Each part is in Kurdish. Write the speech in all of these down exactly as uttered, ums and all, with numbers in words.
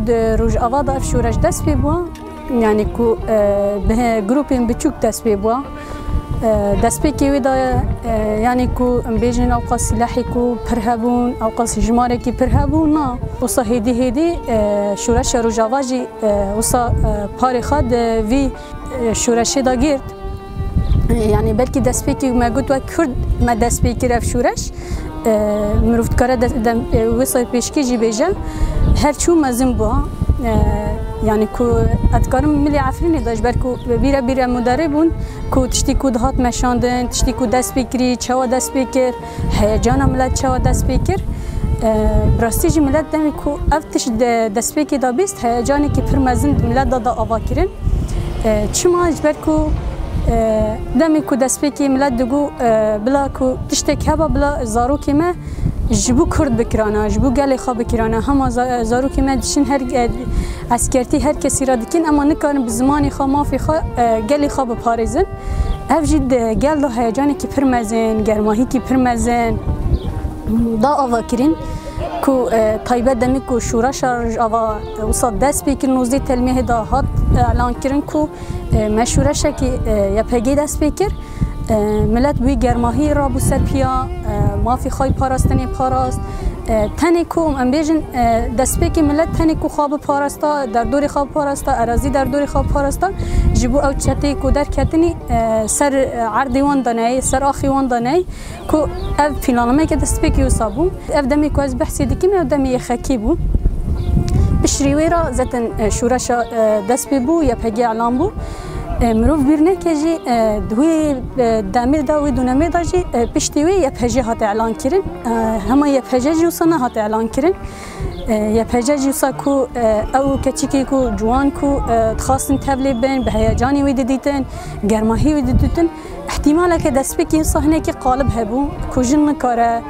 Di Rojava de ev şoreş dest pê bû, yanî ku, e, bi grûpên biçûk dest pê bû. E, destpêkê wê de, e, yanî ku em bêjin ewqas silahê ku pir hebûn, ewqas jimarekî pir hebû, na. Wisa hêdî hêdî, e, şoreşa Rojava jî, e, wisa, e, parê xwe di vî, e, şoreşê de girt. E, yanî belkî destpêkê me got wek Kurd me dest pê kir ev şoreş. E, mirov dikare de, de, e, wisa pêşkê jî bêje, her çû mezin bû. E, yanî ku ez dikarim milê Efrînê de ji ber ku bîre bîre mudarê bûn, ku tiştî ku dihat meşandin, tiştî ku dest pê kirî, çawa dest pê kir, heyecana milet çawa dest pê kir. E, bi rastî jî milet demê ku ev tişt de destpêkê de bîst, heyecanekî pir mezin di milet de da ava kirin. E, çima? Ji ber ku, e, demê ku destpêkê milet digot, e, bila ku tiştek heba, bila zarokê me ji bo Kurd bikirana, ji bo gelê xwe bikirana. Hema za-, zarokê me diçin her, e, eskertî her kesî re dikin, ema nikarin bi zimanê xwe, mafê xwe, e, gelê xwe biparêzin. Ev jî di gel de heyecanekî pir mezin, germahîkî pir mezin da ava kirin ku, e, taybet demê ku şoreşa Rojava, e, wisa dest pê kir, nozdeh Telmêhê de hat, e, elan kirin ku, e, me şoreşekî, e, Y P G dest pê kir. E, milet wî germahî rabû ser piya, e, mafî xwe yî parastinê parast. E, tenê ku em bêjin, e, destpêkê milet tenê ku xwe biparasta, derdorê xwe biparasta, erazî derdorê xwe biparasta, ji bo ew çeteyê ku derketinî, e, ser, e, erdê wan de neyê, ser axê wan de neyê, ku ev planlameyeke destpêkê wisa bû. Ev demê ku ez behsê dikim, ev demê yê xekî bû. Piştrî wê re zaten, e, şoreşa, e, dest pê bû, Y P G elan bû. E, mirov bîr neke jî, e, di wê, e, demê de, wê dûnemê de jî, e, piştî wê Y P G hate elan kirin. E, hema Y P G jî wisa nehate elan kirin. E, Y P G jî wisa ku, e, ew keçikê ku ciwan ku, e, dixwastin tevlê bin, bi heyecanê wê didîtin, germahî wê didîtin. Îhtîmaleke destpêkê wisa hinekî qalib hebû ku jin nikare,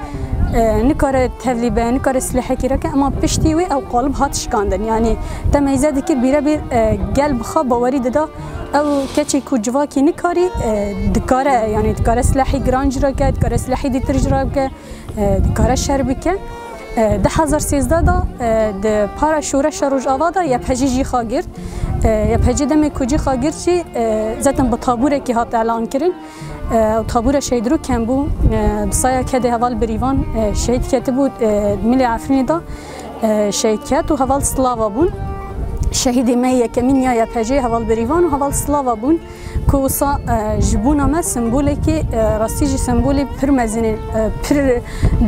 e, nikare tevlî be, nikare silahekî reke, ema piştî wê ew qalib hat şikandin. Yanî te meyze dikir bîrebîr, e, gel bi xwe bawerî dida. Ew keçê ku civakî nikarî, e, dikare, yanî dikare silahî giran ji re ke, dikare silahî dîtir ji re bike, e, dikare şer bike. E, du hezar sêzdeh de, e, di para şoreşa Rojava de Y P G jî xwe girt. E, Y P G demê ku jî xwe girt jî, e, zaten bi tabûrekî hat elan kirin. E, û tabûra şehîd rû kem bû. E, bi saya kedê heval Birîvan, e, şehîd ketibû, e, milê Efrînê de, e, şehîd ket û heval Slava bûn. Şehîdê me yekemîn ya Y P G heval Birîvan û heval Slava bûn. Ku wisa, e, ji bona me sembolekî, e, rastî jî sembolê pir mezin e, e, pir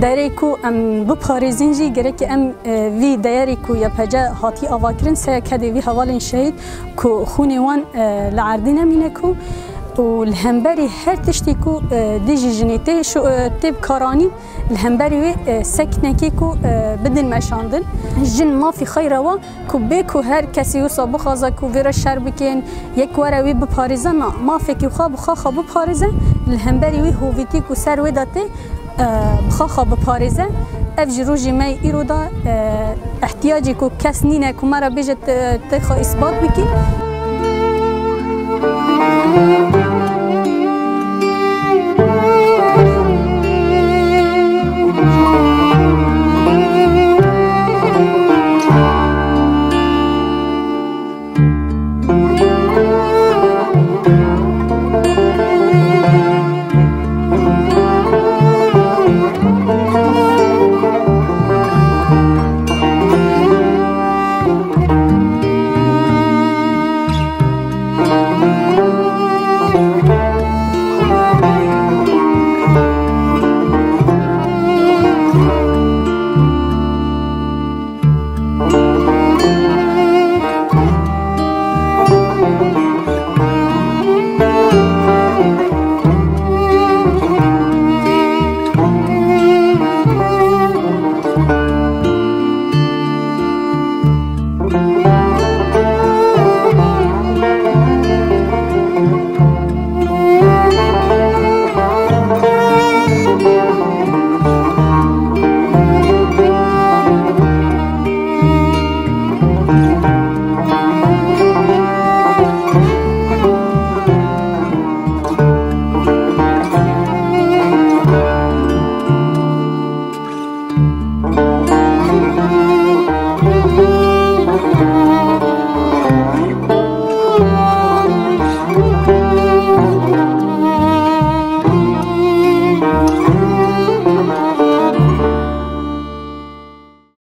derê ku em biparêzin jî, gerek em, e, vî deyerê ku Y P G hatî avakirin, seyek hedê vî hevalên şehîd ku xûnê wan, e, li erdî nemîne ku û li hemberî her tiştî ku, e, dijî jinê tê şo-, e, tê bikaranîn, li hemberî wê, e, sekinekê ku, e, bidin meşandin. Jin mafî xwe yî rewa ku bê ku her kesî wisa bixwaze ku vê re şer bikin, yek were wî biparêze, na, mafekî xwe bi xwe xwe biparêze, li hemberî wî hovîtî ku ser wê de tê, e, bi xwe xwe biparêze. Ev jî rojê me yê îro de, e, ihtiyacê ku kes nîne ku me re bêje te, te xwe îsbat bikî.